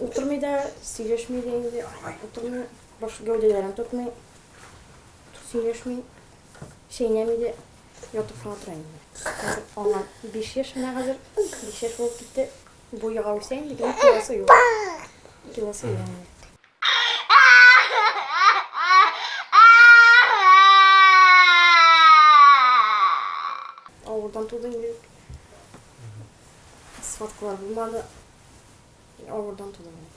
Утырмый да, сөйләшми дә инде. Утырмый, баш гәүдәләрен тотмый. Сөйләшми, чәйнәми дә, ятып кына тора инде. Хәзер аңа 5 яшь менә хәзер, 5 яшь булып китте. Буйга үсә инде, ләкин килосы юк. Килосы юк инде. Авырдан туды инде. Схваткалар булмады. Авырдан тудым инде.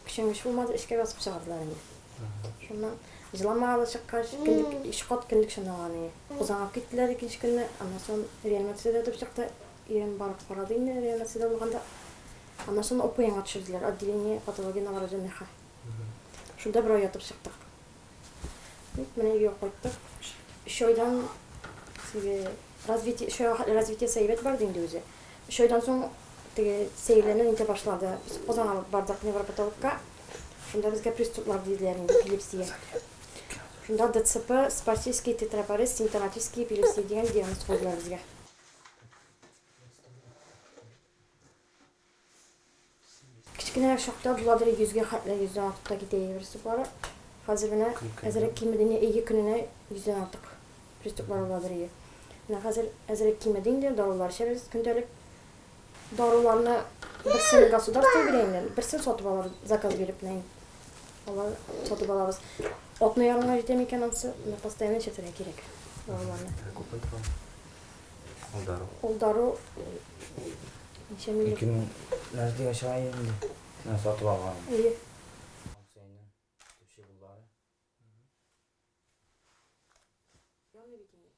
Көчәнгеч булмады, эчкә басып чыгардылар инде. Шуннан җыламады чыккач, кендек, өч кат кендек чорналган иде. Казанга алып киттеләр икенче көнне. Аннан соң реанимациядә ятып чыкты. Ирем барып карады инде реанимациядә булганда. Аннан соң ОПНга төшерделәр, отделение патологии новорожденныхка. Шунда бер ай ятып чыктык. Бит менә өйгә кайттык. Өч айдан теге развитие, өч айга хәтле развитиесе әйбәт барды инде үзе. Өч айдан соң теге сәерләнә нитә башлады. Без Казанга алып бардык невропатологка. Шунда безгә приступлар диделәр инде, эпилепсия. Шунда ДЦП, спастический тетрапарез, симптоматический эпилепсия дигән диагноз куйдылар безгә. Кечкенәрәк чакта буладыр йөзгә хәтле, йөздән артык та китә иде приступлары. Хәзер менә әзрәк кимеде инде, ике көненә йөздән артык приступлары буладыр иде. Менә хәзер әзрәк кимеде инде, дарулар эчәбез көндәлек. Даруларны берсен государство бирә инде, берсен сатып алабыз, заказ биреп менә алар сатып алабыз. Атна ярымга җитә микән ансы, менә постоянно эчәргә кирәк даруларны. Күпме тора? Ул дару. Ул дару ничә миллион? 2000 нәрсәгә чыга инде. Менә сатып алган. Әйе. Төпчек уллары. Яный бит инде.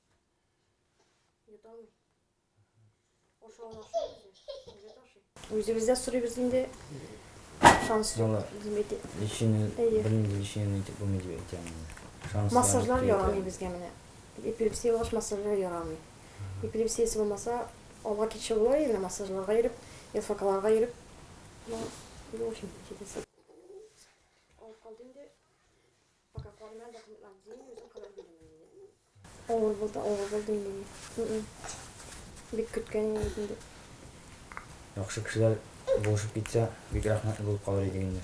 Йота алмый. Ашавын ашый үзе. Әйбәт ашый. Үзебез дә сорыйбыз инде. Шанс юк. Бит. Лечение, бернинди лечение итеп булмый дип әйтәм. Шанс. Массажлар ярамый безгә менә. Эпилепсия булгач массажлар ярамый. Эпилепсиясе булмаса, алга китеше була инде, массажларга йөреп, ЛФКларга йөреп. Ну, в общем, җитәсе. Алып калды инде. Пока карыйм әле документларны төзим, үзем хәбәр бирермен инде. Авыр булды, авыр булды инде. Бик көткән идек инде. Яхшы кешеләр булышып китсә, бик рәхмәтле булып калыр идек инде.